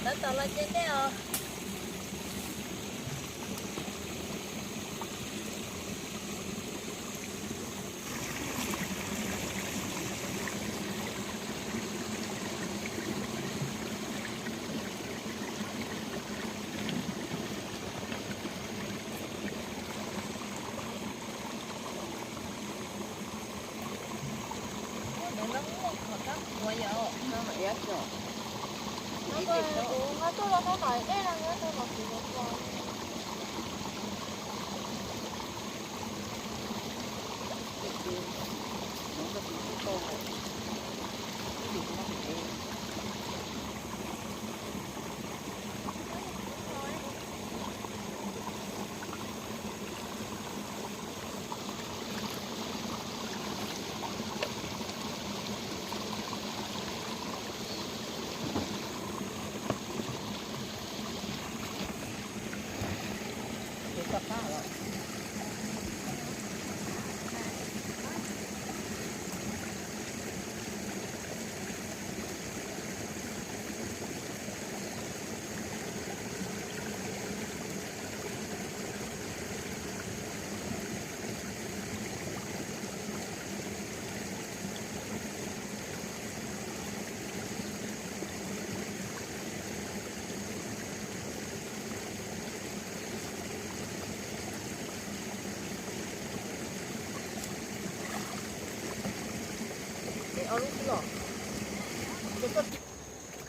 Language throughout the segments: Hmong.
Tab tom los ces dej os. Ua ntawd no muaj qhov kab qhuav yom. Kuv nqa tuaj los tau tom dej no, nqa tuaj los kuv los.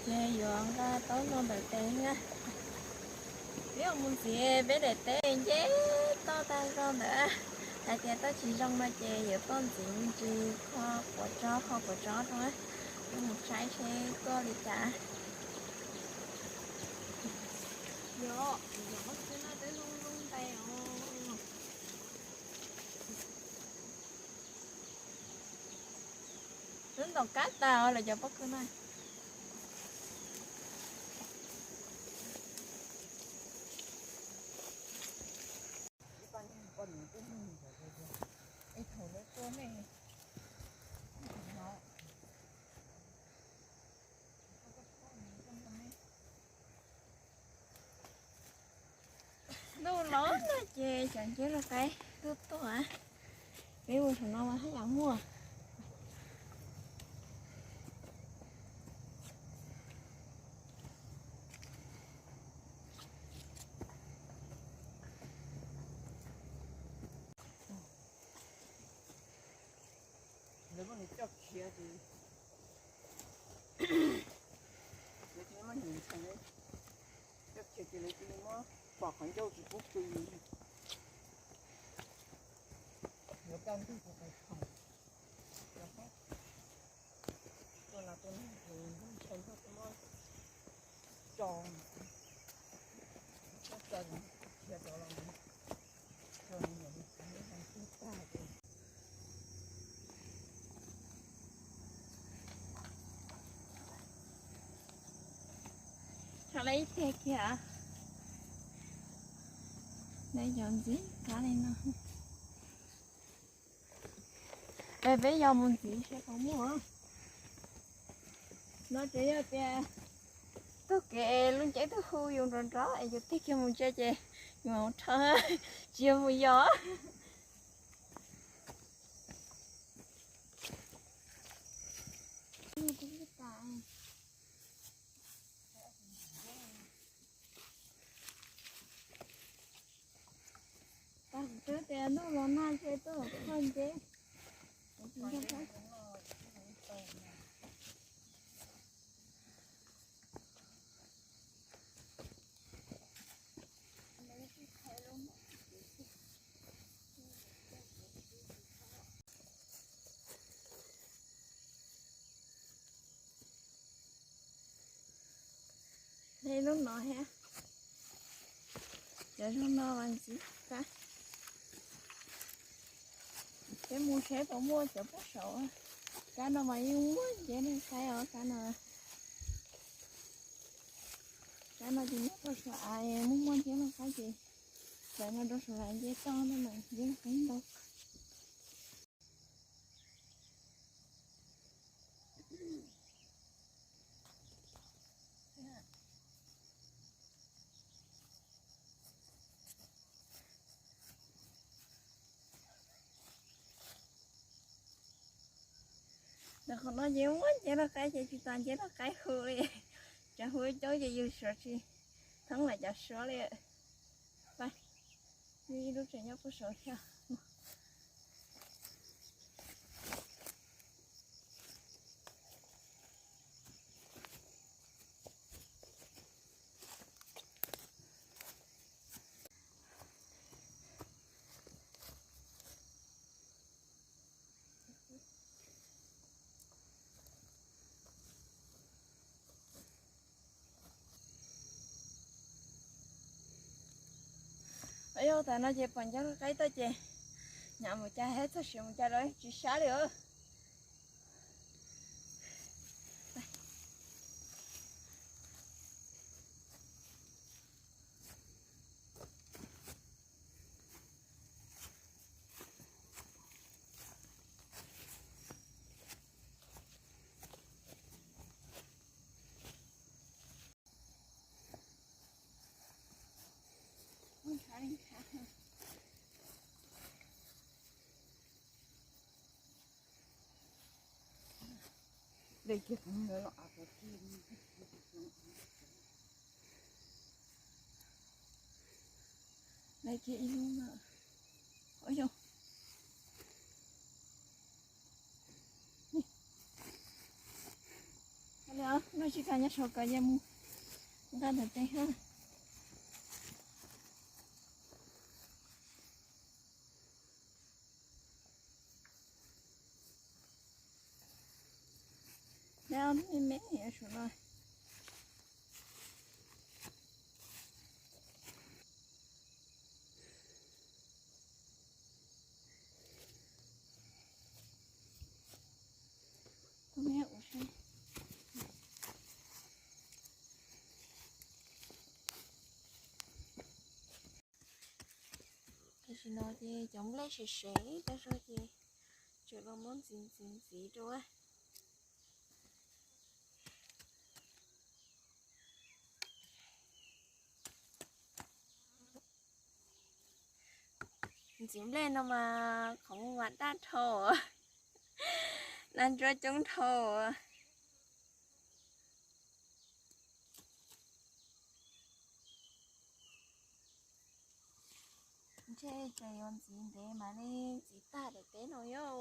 Ces yuav nqa taub no ntawm tes na. Peb yuav mus ntxiv peb daim teb nce toj tag zog ntawd. Hais tias toj tsis zoo no ces yuav tuaj ntxiv me ntsis kho quav tsob, kho quav tsob rau. Yuav mus saib seb tuaj li cas. Yog, yog pob kws no twb zoo zoo ntais os. Twb ntaus kab tas os lawv cov pob kws no. Ntuj los no ces cov nceb los qaib tuaj tuaj. Peb mus saum no mas haj yam muaj. Lawv muab nws coj khiav ces, lawv cia li muab nws ntshai, coj khiav ces lawv cia li muab pom qhov ncauj tsis pub pw li. Yuav kaj ntug tus qos khoom, tuaj los tuaj nug tus ntxhais nrog tuaj muab tso, muab tso khiav rov los, tso niam tus tag ces. Tso lawv ib teg kiag, lawv cov ntxiv qab li no. Es peb yog mus ntxiv seb puas muaj. No tseem yog tias taug kev lub nceeb twb hu yus nrov nrov es yus tig kiag mus ntsia ces yus mam rho, tsis yog mus yos. Twb tias ntuj los nag ces tuaj kho nceb. Hle lub no thiab. Cov zoo no mas ntxiv kab. Peb mus seb puas muaj cov poj saum. Kab no mas yeej muaj nceb noj qaib os, kab no. Kab no ces nyob rau saum av, muaj muaj nceb noj qaib ces txawm no rau saum av nceb toj no mas nceb noj qaib ntau. Ntawm qhov no ces muaj nceb noj qaib ces tsis tas nceb noj qaib hu li. Cov hu coob ces yus suav tsis thoob lawm cov suab li. Ib lub tseem nyob puag saud thiab. Yog tas no ces pom nceb noj qaib tuaj ces nyam mus cas thiab txog siav mus cas los tsis sab li os. Dai kiag ib lub no. Ua yog no tsis kam nyob saum kawm, yog mus nqa ntawm tes ha. Nyob me me saum no. Tam sim no ces cov nplej sev sev tag zog ces tseem los muab ntxiv ntxiv ntxiv rau. Ntxiv nplej no mas qhov muag mas daj dhau, nas ntsuab coob dhau. Ntshe tseem yuav ntxiv ntev mas nej ntxiv tag daim teb no yom.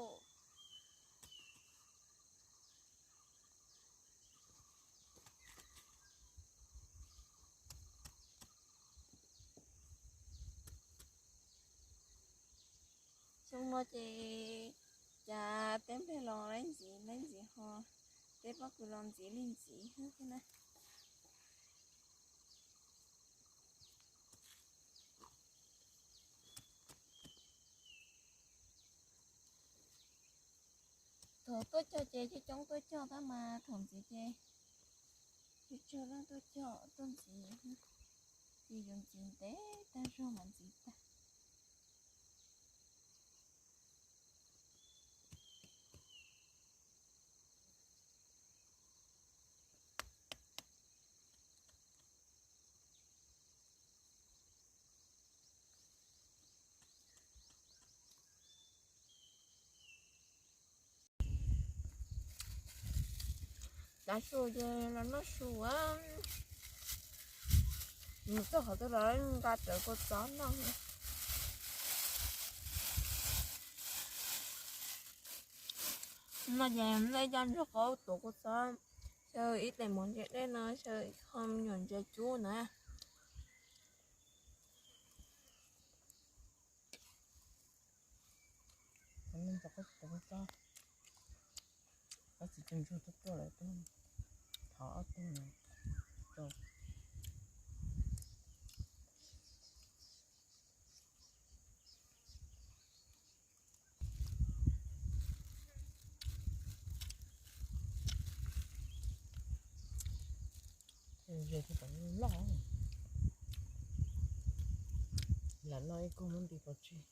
Xyoo no ces cas peb nplej los laib ntxiv laib ntxiv ho peb pob kws los ntxiv li ntxiv thiab na. Thaum tuaj cog ces coob coob tuaj cog tab mas thaum ntxiv ces tsawg tsawg leej tuaj cog tuaj ntxiv, ces yuav ntxiv ntev tag zog mas ntxiv tag. Tav su ces los noj su, mus txog qhov twg los nqa rawv kua txob noj. No ces nej coj ntsuag qaub tuav kua txob, xyaw ib tes mov ntse dej no, xyaw ib qho me nyuam ntses cub na. Ob txiv tub ntsuag tuaj tuaj lawm, thov ob tug rau. Ze thiaj pom loj. Lam noj ib kog muab nti pov tseg.